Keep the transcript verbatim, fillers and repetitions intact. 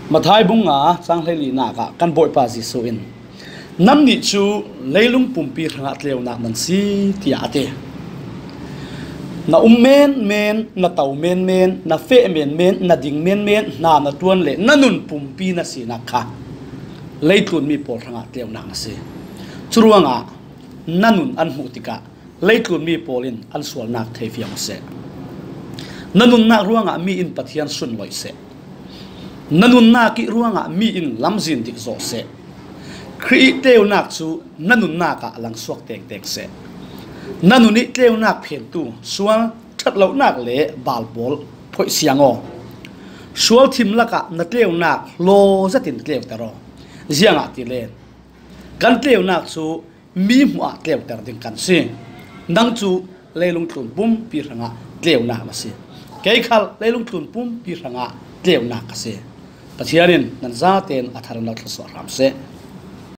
Matthai bung nga, chang hleilinak ah kan Bawipa Jesuh in, "Nannih cu leilung pumpi hrangah tleunak nan si," tiah a ti. Na um menmen, na to menmen, na feh menmen, na ding menmen, hna na ṭuan le na nun pumpi na sinak kha leitlunmi pawl hrangah tleunak na si. Curuangah na nun an hmuh tikah leitlunmi pawl in an sualnak theifiang u seh. Na nunnak ruangah mi in Pathian sunloih seh. Na nunnak ih ruangah mi in lamzin dik zawh seh. Khrih ih tleunak cu na nunnak ah langsuak tengteng seh. Na nun ih tleunak phentu sual ṭhat lonak le bal pawl phoih siang aw. Sual thim lakah na tleunak hlaw zetin tleuter aw. Ziangahtile kan tleunak cu mi hmuh ah tleuter ding kan si. Nang cu leilung tlun pumpi hrangah tleunak na si. Kei khal leilung tlun pumpi hrangah tleunak ka si. Pathian in nan zaten a thar in lo thlasuah hram seh.